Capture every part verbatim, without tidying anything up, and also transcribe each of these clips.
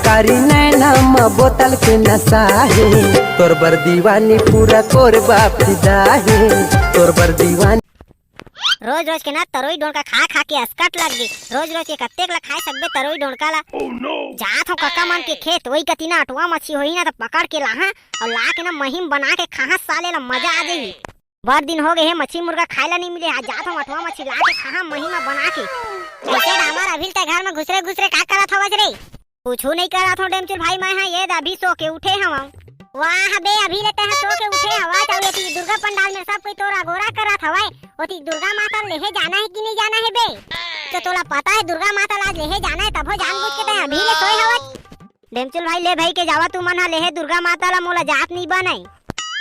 कारी नैना म बोतल के नशा हे, तोर बर दीवानी पूरा कोरबा फिदा हे, तोर बर दीवानी। रोज रोज के ना तरोई डोंड़का खा खा के असकट लग गे। रोज रोज के कतेक ला खाए सकबे तरोई डोंड़का ला। जात हंव कका मन के खेत, ओई कती ना अटुवा मछरी होही ना त पकड़ के लाहां अउ ला के ना महीम बना के खाहां, साले ला मजा आ जाही। बड़ दिन हो गे हे मछरी मुर्गा खाए ला नइ मिले, आज जात हंव अटुवा मछरी ला के खाहां महीम बना के। कइसे डामर अभी ले तैं घर म घुसरे घुसरे का करत हवस रे? कुछू नइ करत हंव डेमचुल भाई, मैं हा ये अभी सो के उठे हवंव। वाह बे, अभी ले तैं हा सो के उठे हवस, अउ एती दुर्गा पंडाल में सब कोई तोर अगोरा करत हवय। ओती दुर्गा माता ल लेहे जाना हे कि नइ जाना हे बे? त तोला पता हे दुर्गा माता ल आज लेहे जाना हे, तभो जानबूझ के तैं अभी ले सोए हवस। डेमचुल भाई, ले भई के जावा तुमन हा लेहे दुर्गा माता ला, मोला जात नइ बनय।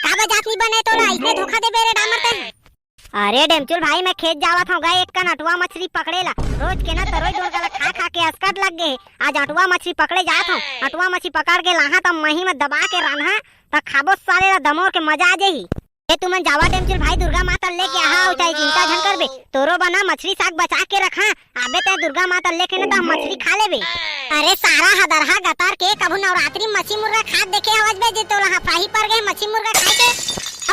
काबर जात नइ बनय तोला? अइसने धोखा देबे रे डामर तैं। अरे डेमचुल भाई, मैं खेत जावत हंव गा, एक कन अटुवा मछरी पकड़े ला। रोज के ना तरोई डोंड़का ला खा खा के असकट लग गे हे। आज अटुवा मछरी पकड़े जात हंव, अटुवा मछरी पकड़ के लाहां त महीम दबा के रांधहां, त खाबो साले ला दमोर के मजा आ जाही। ए तुमन जावा डेमचुल भाई, दुर्गा माता ल लेके आहा, अउ चाहे चिंता झन करबे, तोरो बर ना मछरी साग बचा के रखां, आबे तैं दुर्गा माता ल लेके ना त हम मछरी खा लेबे। अरे सारा हदरहा गतर के, कभू नवरात्रि म मछरी मुर्गा खात देखे हवस बे, जे तोला हफाही पर गे मछरी मुर्गा खाए के?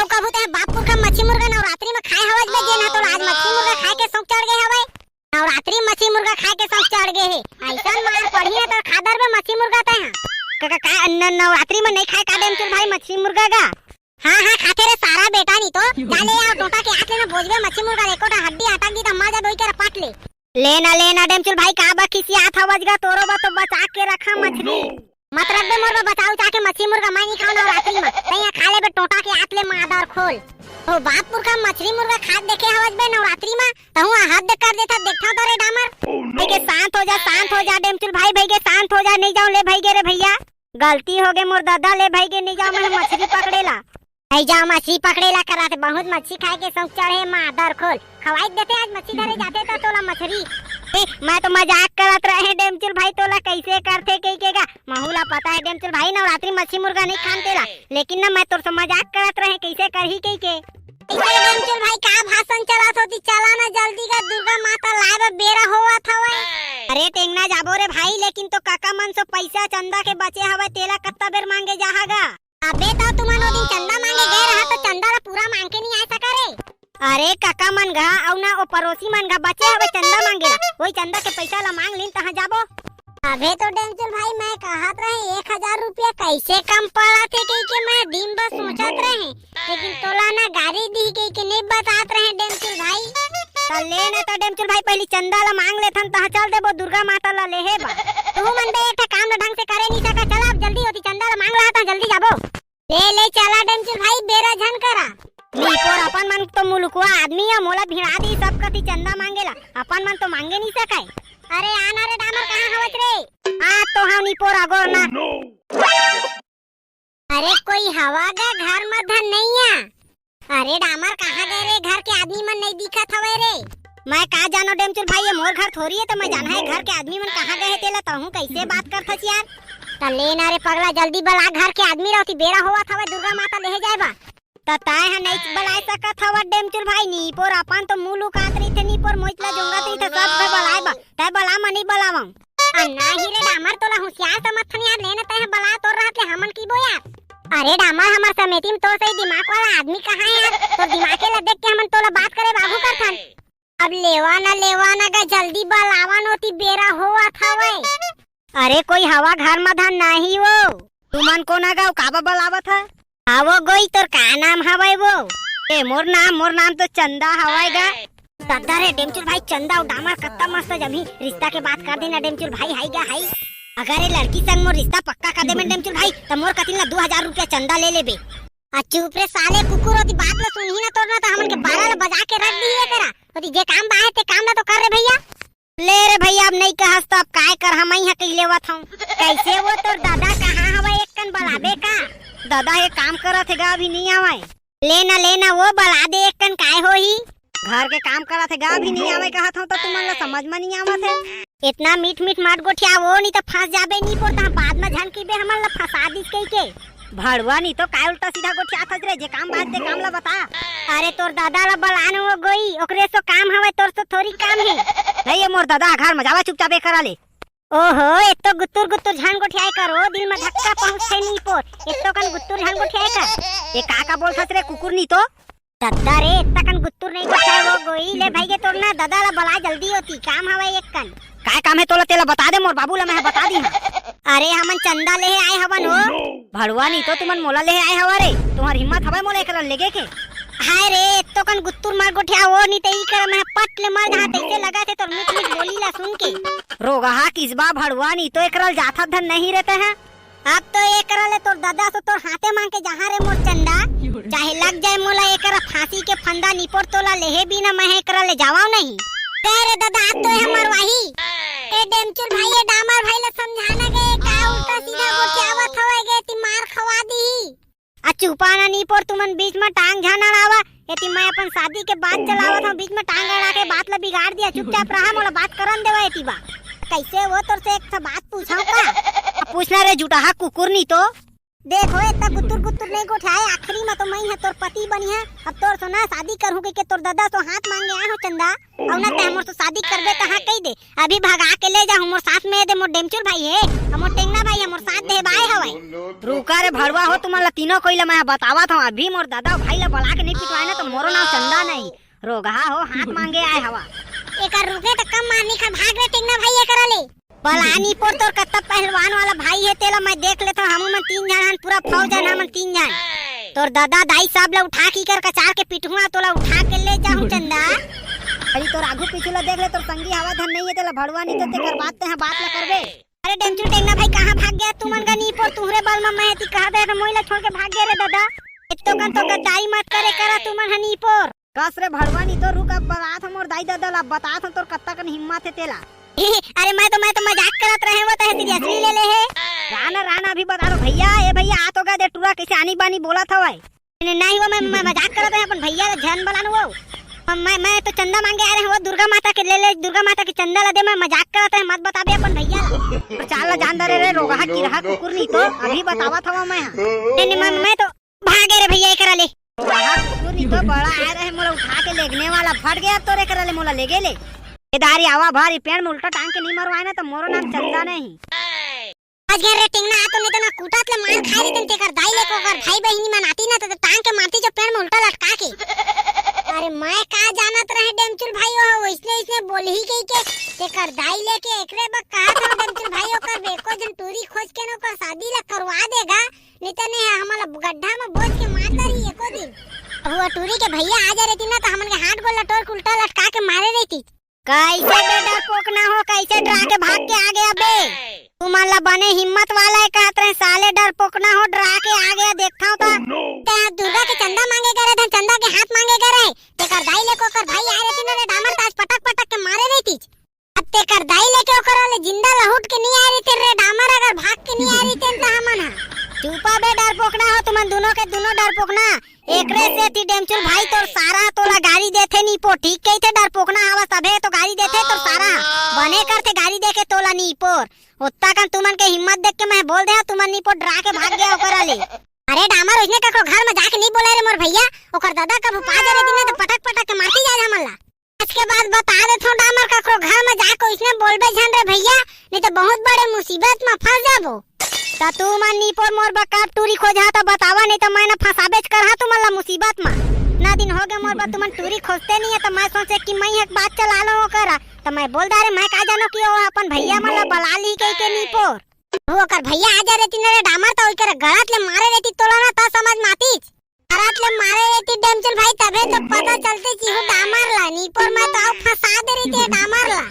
अउ कभू तैं बाप पुरखा मछरी मुर्गा नवरात्रि म खाए हवस बे, जेन ह तोला आज मछरी मुर्गा खाए के शौक चढ़ गे हवय? नवरात्रि म मछरी मुर्गा खाए के शौक चढ़ गे हे, अइसन मार पड़ही ना त खा डरबे मछरी मुर्गा तैं हा। का, का, का, न-, नवरात्रि म नइ खाए का डेमचुल भाई मछरी मुर्गा गा? हाँ, हाँ, खाथे रे सारा बेटा, नी तो। जा ले आ टोंटा के आत ले ना बोजबे मछरी मुर्गा, एको ठा हड्डी अटक दी त मर जाबे, ओई करा पट ले। ले ना, ले ना, डेमचुल भाई, का बा खिसियात हवस गा, तोरो बर तो बचा के रखा मछरी। मत रखबे मोर बर बचा उचा के मछरी मुर्गा, मैं नी खांव नवरात्रि म। तैं हा खा लेबे टोंटा के आत ले मादर खोल। ओ बाप पुरखा मछरी मुर्गा खात देखे हवस बे नवरात्रि म, तहूं हा हद कर देथा, देखथंव त रे डामर। भई गे शांत हो जा, शांत हो जा, डेमचुल भाई, भई गे शांत हो जा, नइ जांव ले भई गे रे भइया। गलती हो गे मोर ददा, ले भई गे नइ जांव मैं मछरी पकड़े ला। नइ जांव मछरी पकड़े ला करत हे, बहुत मछरी खाए के शौक चढ़े, मादर खोल। खवाई देते आज मछरी धरे जाते त तोला मछरी। ए, मैं तो मजाक करत रहें डेमचुल भाई, तोला कइसे करथे कहिके गा। महूं ला पता हे डेमचुल भाई, नवरात्रि मछरी मुर्गा नइ खान तेला, लेकिन ना मैं तोर से मजाक करत रहें कइसे करही कहिके। अइसे डेमचुल भाई, का भाषण चलात होती, चला ना जल्दी गा, दुर्गा माता लाए बर बेरा होवत हवय। अरे टेंगना जाबो रे भाई, लेकिन तो कका मन से पइसा चंदा के बचे हवय, तेला कत्ता बेर मांगे जाहा गा? अबे त तुमन ओ दिन चंदा मांगे गए रहा त चंदा ला पूरा मांग के नइ आए सका रे। अरे कका मन घा अउ ना ओ परोसी मन घा बचे हवय चंदा मांगे ला, ओई चंदा के पइसा ला मांग लिन तहां जाबो। अबे तो डेमचुल भाई, मैं कहत रहें एक हजार रुपया कइसे कम पड़त हे कहिके मैं दिन भर सोचत रहें, लेकिन तोला ना गारी दिही कहिके नइ बतात रहें डेमचुल भाई। त ले ना त डेमचुल भाई, पहिली चंदा ला मांग लेथन, तहां चल देबो दुर्गा माता ला लेहे बर। तुमन बे एक ठा काम ला ढंग से करे नइ सका, चला अब जल्दी ओती चंदा ला मांग लहा, तहां जल्दी जाबो। ले ले चला डेमचुल भाई, बेरा झन करा। नीपोर अपन मन तो मुलुकवा आदमी हे, मोला भिड़ा दी सब कती चंदा मांगे ला, अपन मन तो मांगे नइ सकय। अरे आना रे डामर, कहां हवस रे? आ तो हंव नीपोर अगोर ना। अरे कोई हवा गा घर म धन नइ आ? अरे डामर कहां गए रे, घर के आदमी मन नइ दिखत हवय रे। मैं का जानों डेमचुल भाई, ये मोर घर थोरी हे त मैं जानहा ये घर के आदमी मन कहां गए हे तेला, तहूं कइसे बात करथस यार। त ले ना रे पगला, जल्दी बला घर के आदमी ला, ओती बेरा होवत हवय दुर्गा माता लेहे जाए बर। त तैं ह नइ बलाए सकत हवस डेमचुल भाई, नीपोर अपन तो मुंह लुकात रहिथे, नीपोर मोइच ला जोंगत रहिथे सब घर बलाए बर, तैं बला, मैं नइ बलावंव। आ नाही रे डामर, तोला हुसियार समझथन यार, ले ना तैं ह बला, तोर रहत ले हमन कहिबो यार। अरे डामर, हमर समिति म तोर सही दिमाग वाला आदमी कहां हे यार? तोर दिमागे ला देख के हमन तोला बात करे बाबू करथन। अब लेवा ना, लेवा ना गा, जल्दी बलावा न, ओती बेरा होवत हवय। अरे कोई हवा घर म धन नाही वो। तुमन कोन गा, काबर बलावत ह? हां वो गोई, तोर का नाम हवय वो? ए, मोर नाम, मोर नाम तो चंदा हवय गा। ददा रे डेमचुल भाई, चंदा अउ डामर कत्ता मस्त जमही। रिश्ता के बात कर देना डेमचुल भाई, हाई गा हाई। अगर ये लड़की संग मोर रिश्ता पक्का कर देबे डेमचुल भाई, त मोर कतिन ला दू हजार रुपया चंदा ले लेबे। आ चुप रे साले कुकुर, ओती बात ला सुनही ना तोर ना, त हमन के बारा ला बजा के रख दिही एकरा। ओती जे काम बा हे ते काम ला तो कर रे भइया। ले रे भइया, अब नइ कहस त अब काय करहा, मैं ह कहि लेवत हंव। कइसे वो तोर ददा कहां हवय, एक कन बलाबे का? ददा हे काम करत हे गा, अभी नइ आवय। ले ना, ले ना, वो बला दे एक कन, काय होही? घर के काम करत हे गा, अभी नइ आवय कहत हंव त तुमन ला समझ म नइ आवत हे। एतना मीठ मीठ मत गोठिया वो, नइ त फंस जाबे नीपोर, तहां बाद म झन कहिबे हमन ला फंसा दिस कहिके। भड़वा नी तो काय उल्टा सीधा गोठियाथस रे, जे काम बात ते काम ला बता। अरे तोर ददा ला बला न वो गोई, ओकरे सो काम हवय, तोर सो थोरी काम हे। नहीं, ये मोर ददा घर म जावा चुपचाप एकरा ले। ओहो, एत्तो गुत्तुर गुत्तुर झन गोठियाए कर, ओ दिल म धक्का पहुंचथे नीपोर। एत्तो कन गुत्तुर झन गोठियाए कर। ए का का बोलथस रे कुकुर नी तो? दद्दा रे, एत्ता कन गुत्तुर नहीं गोठियाए ओ गोई। ले भाई के तोर ना ददा ला बला जल्दी ओती, काम हवय एक कन। काय काम हे तोला, तेला बता दे, मोर बाबू ला मैं बता दी हां। अरे हमन चंदा लेहे आए हवन ओ। भड़वा नी तो तुमन मोला लेहे आए हवा रे, तुम्हर हिम्मत हवय मोला एकरा लेगे के? हाय रे, एत्तो कन गुत्तुर मत गोठिया ओ, नी ते ई कर मैं पट ले मर जहां तैसे लगा थे तोर मीठ मीठ बोली ला सुन के। रोगहा किसबा भड़वा नी तो एकरा ल जाथा धन नहीं रहते हैं। अब तो एकरा ले तोर ददा सो तोर हाथे मांग के जहां रे मोर चंदा, चाहे लग जाए मोला एकरा फांसी के फंदा, नीपोर तोला लेहे बिना मैं एकरा ले जावव नहीं। कह रे ददा, अब तो ए हमर वाही। ए डेमचुल भाई, ए डामर भाई ला समझाना गे, का उल्टा सीधा गोठियावत हवय गे, ती मार खवा दी। आ चुपा ना नीपोर, तुमन बीच म टांग झन अड़ावा। एती मैं अपन शादी के बात चलावत हूं, बीच म टांग अड़ा के बात ला बिगाड़ दिया। चुपचाप रहा, मोला बात करन देवा एती बा। कैसे वो तोर से एक ठो बात पूछाऊं का? अब पूछना रे जुटाहा कुकुर नी तो। देखो, एत्ता गुत्तुर गुत्तुर नहीं गोठियाए, आखिरी म तो मैं ह तोर पति बनी है। अब तोर सो ना शादी करहूं के, के तोर ददा सो हाथ मांगे आए हो चंदा। अउ ना तैं मोर से शादी करबे तहां कही दे, अभी भगा के ले जाहूं। मोर साथ में दे मोर डेमचुल भाई हे, अउ मोर टेंगना भाई हे, मोर साथ दे बाय हवय। रुका रे भड़वा हो, तुमन ला तीनों कोई ला मैं बतावत हूं, अभी मोर ददा भाई ला बला के नहीं पिटवाए ना तो मोरो नाम चंदा नहीं। रोगहा हो, हाथ मांगे आए हवा। एकर रुके त कम मारनी खा, भाग रे टेंगना भाई, एकरा ले। पलानी पोर तोर कत्ता पहलवान वाला भाई हे, तेला मैं देख लेथव। हमू मन तीन झन हन, पूरा फौज हन हमन तीन झन। तोर ददा दाई सब ला उठा के इकर कचार के पिटहूं, तोला उठा के ले जाहूं चंदा। अरे तोर आगू पीछू ला देख ले, तोर संगी हवा धन नहीं हे, तेला भड़वा नहीं तो तेकर बात तेहा बात ला करबे। अरे डेमचू टेंगना भाई, कहां भाग गया तुमन का नीपोर? तुहरे बल म मैं एती कहा दे, मोई ला छोड़ के भाग गया रे ददा। एत्तो कन तो गद्दारी मत करे करा तुमन ह नीपोर। कस रे भड़वा नी तो रुक, अब बतात हंव मोर दाई ददा ला, बतात हंव तोर कत्ता कन हिम्मत हे तेला। अरे मैं तो, मैं तो मजाक करत रहे, वो तो हे सीरियसली ले ले हे। राना, राना अभी बता दो भैया। ए भैया, आ तो गा दे टूरा, कैसे आनी बानी बोलत हवय। नहीं, नहीं, वो मैं, मैं मजाक करत रहे, अपन भैया ला झन बलान वो। मैं, मैं तो चंदा मांगे आए रहे, वो दुर्गा माता के ले ले, दुर्गा माता के चंदा ला दे, मैं मजाक करत रहे, मत बताबे अपन भैया ला। चाल ला जान दे रे, रे रोगहा किरहा कुकुर नी तो, अभी बतावत हंव मैं। नहीं, नहीं, मैं, मैं तो भागे रे भैया, एकरा ले। बाहर कुकुर नी तो बड़ा आए रहे, मोला उठा के लेगने वाला फट गया तोरे करा ले, मोला लेगे ले। ए दारी आवा भारी पेड़ में उल्टा टांग के नहीं मरवाए ना तो मोरो नाम चंदा नहीं। आज घेर रे टेंगना, आ तो नहीं तो मैं कूटत ले मार खाए रहितेन, तेकर दाई ले कोकर भाई बहिनी मन आती ना तो, तो टांग के मारती जो पेड़ में उल्टा लटका के। अरे मैं का जानत रहे डेमचुल भाई, वो इसने, इसने बोलही कही के, तेकर दाई लेके एकरे बक कहा था डेमचुल भाई, ओकर बेको जन टूरी खोज के न ओकर शादी ला करवा देगा। नहीं तो नहीं, हमला गड्ढा में बोझ के मार डारी एको दिन। हुआ टूरी के भैया आ जा रहितिन ना तो हमन के हाथ गोड़ ला टोर के उल्टा लटका के मारे रहितिस। कैसे बेडरपोकना हो, कैसे डरा के भाग के आ गया बे? तुमन ला बने हिम्मत वाला हे कहत रहे, साले डरपोकना हो, डरा के आ गया, देखता हूँ तो। ते दुर्गा के चंदा मांगे करे, धन चंदा के हाथ मांगे करे, तेकर दाई ले कोकर भाई आए रहितिन रे डामर, ताज पटक पटक के मारे रहितिस। अब तेकर दाई लेके ओकरा ले जिंदा लहुट के नहीं आए रहितेन रे डामर, अगर भाग के नहीं आए रहितेन त हमन ह। चुपा बे डरपोकना हो, तुमन दुनों के दुनों डरपोकना। एकरे सेती डेमचुल भाई तोर सारा तोला गारी देथे नीपोर, ठीक कहिथे डरपोकना हवा सभे तो गारी देथे तोर सारा। बने करथे गारी देके तोला नीपोर। ओत्ता कन तुमन के हिम्मत देख के मैं बोल दे हंव, तुमन नीपोर डरा के भाग गया ओकरा ले। अरे डामर, ओइसने ककरो घर में जाके नहीं बोले रे मोर भैया, ओकर ददा कभू पा जा रहितिन ना तो पटक पटक के मारती जाए हमन ला। आज के बाद बता देथंव डामर, ककरो घर म जाके ओइसने बोलबे झन रे भैया, नहीं तो बहुत बड़े मुसीबत म फंस जाबो। त तुमन नीपोर मोर बर कब टूरी खोजहा त बतावा, नहीं तो मैं न फंसाबेच करहा तुमन ला मुसीबत म। इतना दिन हो गए मोर बर तुमन टूरी खोजते नहीं है, तो मैं सोचे कि मैं एक बात चला लो ओकरा, तो मैं बोल डारे, मैं का जानो कि वो अपन भैया मन ला बला ली कही के नीपोर। वो ओकर भैया आ जा रहितिन रे डामर, तो ओकर गलत ले मारे रहितिस तोला ना, त समझ मातीच। गलत ले मारे रहितिस डेमचुल भाई, तभे तो पता चलते चिहू डामर ला। नीपोर मैं तो अउ फंसा दे रहितेंव डामर ला।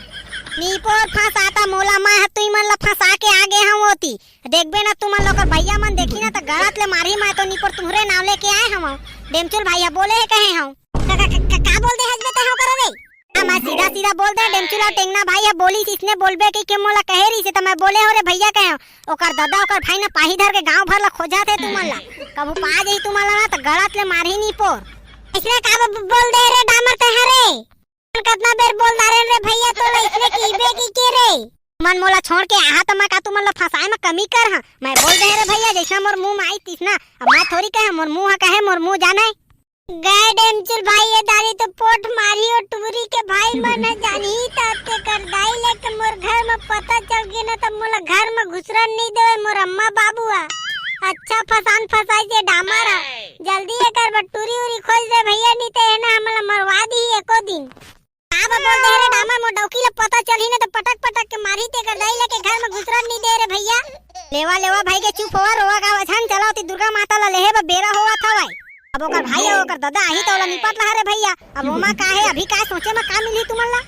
नीपोर फंसाता मोला, मैं ह तुई मन ला फंसा के आ गे हंव ओती। देखबे ना तुमन ला ओकर भैया मन देखी ना त गलत ले मारही, मैं तो नीपोर तुम्हरे नाव लेके आए हंव। डेमचुल भाई ह बोले हे कहे हंव। का, का, का, का बोल दे हस बे तैं ओकरा रे? हाँ, मैं सीधा सीधा बोल दे, डेमचुल अउ टेंगना भाई ह बोलिस, इसने बोलबे कही के मोला कहे रहिसे, त मैं बोले हंव रे भैया कहे हंव। ओकर ददा ओकर भाई न पाही धर के गांव भर ला खोजत हे तुमन ला। कभू पा जाही तुमन ला ना त गलत ले मारही नीपोर। अइसने का ब-, बोल दे रे डामर तैं ह रे? कतना बेर बोल डारेन रे भैया तोला अइसने कहिबे कही के रे? तुमन मोला छोड़ के आहा त मैं का तुमन ला फंसाए म कमी करहंव? मैं बोल दे रे भैया, जइसना मोर मुंह म आई तिसना। अब मैं थोरी कहे, मोर मुंह ह कहे, मोर मुंह जाने। गए डेमचुल भाई, ये दारी तो पोठ मारी ओ टूरी के भाई मन ह जानही त तेकर दाई लेके मोर घर म पता चल गे न त मोला घर म घुसरन नहीं देवे मोर अम्मा बाबू ह। अच्छा फसान फसाई जे डामर ह। जल्दी एकर बर टूरी उरी खोज दे भैया, नहीं ते एना हमला मरवा दी एको दिन। का बा बोल दे रे डामर, मोर डौकी ल पता चलही न त पटक पटक के मारही तेकर दाई लेके घर म घुसरन नहीं दे रे भैया। लेवा लेवा भाई के चुप होवा, रोवा गावा झन, चला ओती दुर्गा माता ल लेहे बर बेरा होवत हवय। अब ओकर भाई अउ ओकर ददा आही त ओला निपट लहा रे भैया। अब ओमा का हे, अभी का सोचे म का मिलही तुमन ला?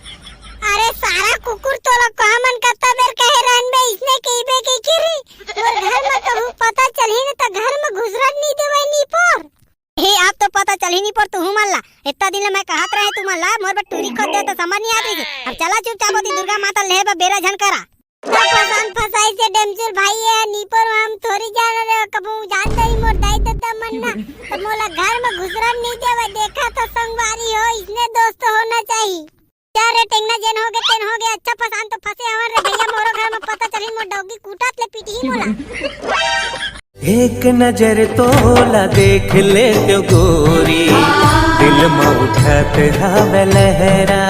अरे सारा कुकुर, तोला कहा मन कत्ता बेर कहे रहन बे, इसने कहिबे कहिके रे। मोर घर म कहूँ पता चलही न त घर म घुसरन नहीं देवय नी पोर। हे, अब तो पता चलही नी पोर तुहू मन ला। इतना दिन ले मैं कहत रहे तुमन ला, मोर बर टूरी खोज दे त समझ नहीं आत रहिसे। अब चला चुपचाप ओती दुर्गा माता लेहे बर बेरा झन करा। त फसान फसाई से डेमचुल भाई, ये नी पोर हम थोरी जान रे, कभू जान दई मोर दाई ददा मन ना, त मोला घर म घुसरन नहीं देवय। देखा त संगवारी हो, इसने दोस्त होना चाहिए। जा रे टेंगना, जेन होगे तेन होगे, अच्छा फसान तो फसे हवन रे भैया, मोरो घर म पता चलही मोर डौकी कूटत ले पीटही मोला। एक नजर तोला देख लेतेव गोरी, दिल म उठत हवे लहरा।